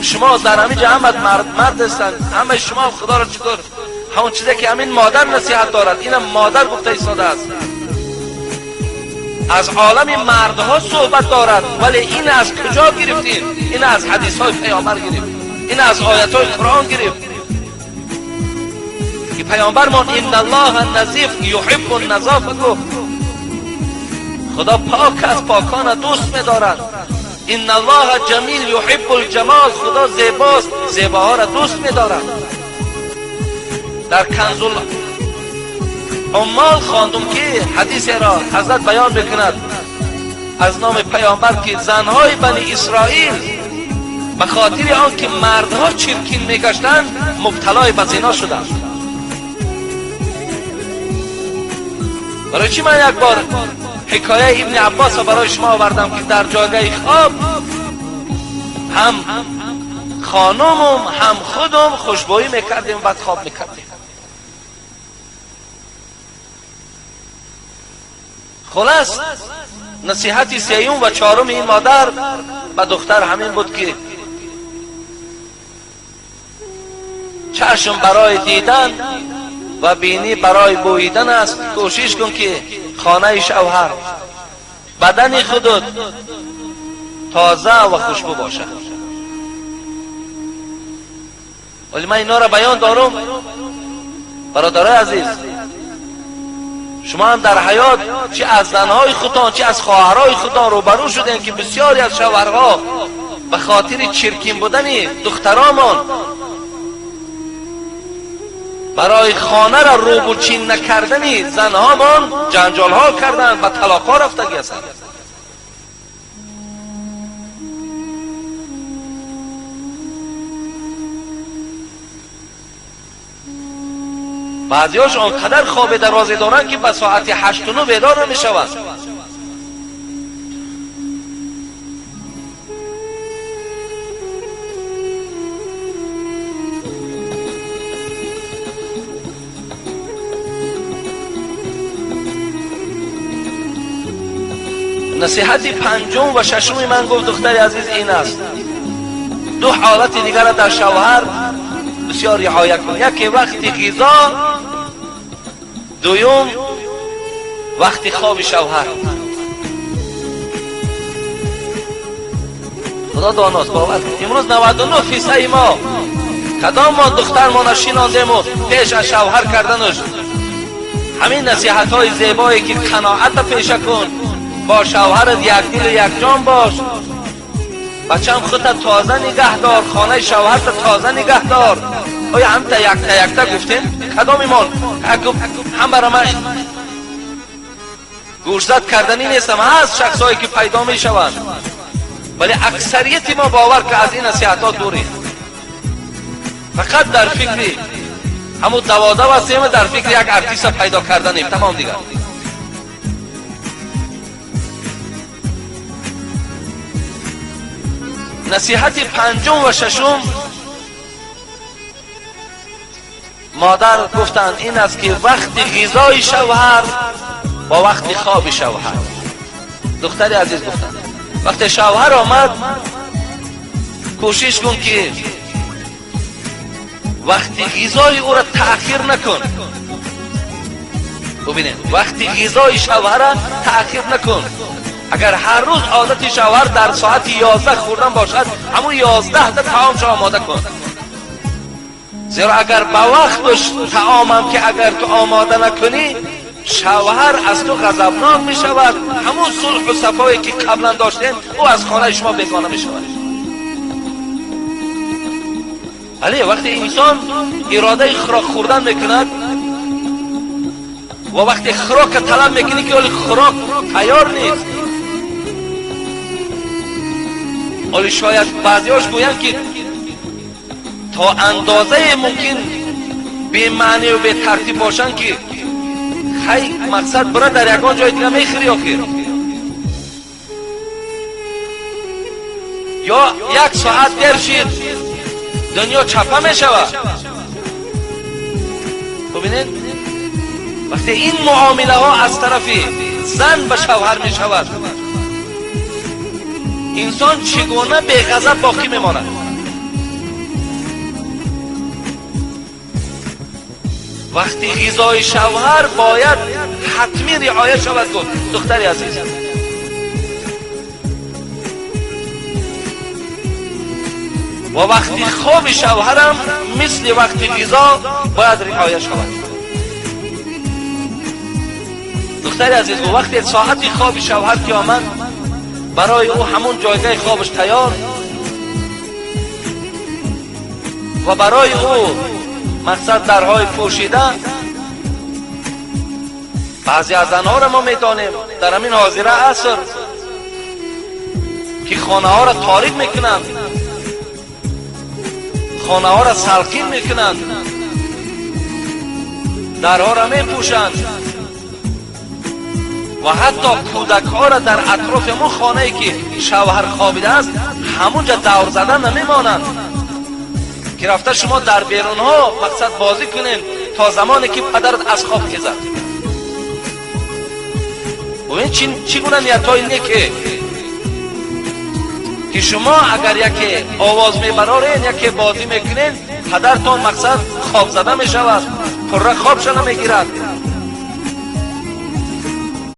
Шумо дар ҳамин ҷо ҳама мард ҳастанд, ҳамаи шумо ҳам Худоро шукр. Ҳамон чизе ки ҳамин модар насиҳат дорад, инам модар гуфта истодааст. Аз олами мардҳо суҳбат дорад, вале ин аз куҷо гирифтем? Ин аз ҳадисҳои паёмбар гирифт, ин аз оятҳои Қуръон гирифт ки паёмбармон инналлоҳа назиф юҳиббу назофа гуфт. Худо пок аст, покона дӯст медорад. Инналлоҳа ҷамил юҳиббул ҷамол, Худо зебост, зебоҳоро дӯст медорад. Дар Канзул Уммол хондум ки ҳадисеро ҳазрат баён мекунад аз номи паёмбар ки занҳои бани Исроил ба хотири он ки мардҳо чиркин мегаштанд, мубталои ба зино шуданд. Барои чӣ ман як бор ҳикояи ибни Аббосро барои шумо овардам ки дар ҷойгаҳи хоб ҳам хонумум ҳам худум хушбӯӣ мекардем, баъд хоб мекардем. Хулас, насиҳати сеюм ва чаҳоруми ин модар ба духтар ҳамин буд ки чашм барои дидан ва бинӣ барои бӯидан аст. Кӯшиш кун ки хонаи шавҳар, бадани худут тоза ва хушбӯ бошад. Вале ман инҳоро баён дорум, бародарои азиз, шумо ҳам дар ҳаёт чи аз занҳои худтон, чи аз хоҳарҳои худтон рӯбарӯ шудем ки бисёре аз шавҳарҳо ба хотири чиркин будани духтаромон барои хонаро рӯбучин накардани занҳомон ҷанҷолҳо карданд, ба талоқҳо рафтагӣ ҳастанд. Баъзеҳош он қадар хоби дарозе доранд ки ба соати 8-9 бедор намешаванд. Насиҳати панҷум ва шашуми ман, гуфт духтари азиз, ин аст: ду ҳолати дигарро дар шавҳар бисёр риоя кун. Яке вақти ғизо, дуюм вақти хоби шавҳар. Худо доност, бовар кун, имрӯз 99% мо кадом мо духтармона шинондему пеш аз шавҳар карданаш ҳамин насиҳатҳои зебое ки қаноатро пеша кун, бо шавҳарат якдилу якҷон бош, бачам худта тоза нигаҳ дор, хонаи шавҳарта тоза нигаҳ дор. Оя ҳамта якта якта гуфтем? Кадомимон ҳамаро ман гӯшзад карданӣ нестам, ҳаст шахсҳое ки пайдо мешаванд, вале аксарияти мо бовар ки аз ин насиҳатҳо дурем. Фақат дар фикри ҳамун даводав ҳастем, дар фикри як артиста пайдо карданем, тамом дигар. Насиҳати панҷум ва шашум модар гуфтанд ин аст ки вақти ғизои шавҳар бо вақти хоби шавҳар. Духтари азиз, гуфтанд, вақте шавҳар омад, кӯшиш кун ки вақти ғизои ӯро таъхир накун. Бубинед, вақти ғизои шавҳара таъхир накун. Агар ҳар рӯз одати шавҳар дар соати 11 хӯрдан бошад, ҳамун 11-да таомшо омода кун. Зеро агар ба вақташ таомам ки агар ту омода накунӣ, шавҳар аз ту ғазабнок мешавад. Ҳамун сулҳу сафое ки қаблан доштем, ӯ аз хонаи шумо бегона мешавад. Бале, вақте инсон иродаи хӯрок хӯрдан мекунад ва вақте хӯрокка талаб мекунӣ ки оли хӯрок тайёр нест, оли шояд баъзеҳош гӯянд ки то андозае мумкин бемаънию бетартиб бошанд ки хай, мақсад бира дар ягон ҷои дига мехӯри охир, ё як соат дер шид, дунё чапа мешавад. Бубинед, вақте ин муомилаҳо аз тарафи зан ба шавҳар мешавад, инсон чӣ гуна беғазаб боқӣ мемонад? Вақти ғизои шавҳар бояд ҳатмӣ риоя шавад, гуфт духтари азиз. Ва вақти хоби шавҳарам мисли вақти ғизо бояд риоя шавад. Духтари азиз гуфт, вақте соати хоби шавҳар ки омад, барои ӯ ҳамун ҷойгаҳи хобаш тайёр ва барои ӯ мақсад дарҳои пӯшида. Баъзе аз занҳоро мо медонем дар ҳамин ҳозира аср ки хонаҳоро торик мекунанд, хонаҳоро салқин мекунанд, дарҳоро мепӯшанд ва ҳатто кӯдакҳоро дар атрофи ҳамон хонае ки шавҳар хобидааст ҳамунҷа давр задан намемонанд, ки рафта шумо дар берунҳо мақсад бозӣ кунед то замоне ки падарат аз хоб хезад. Бубин, чӣ гуна ниятҳои неке ки шумо агар яке овоз мебарорен, яке бозӣ мекунен, падартон мақсад хобзада мешавад, пурра хобша намегирад.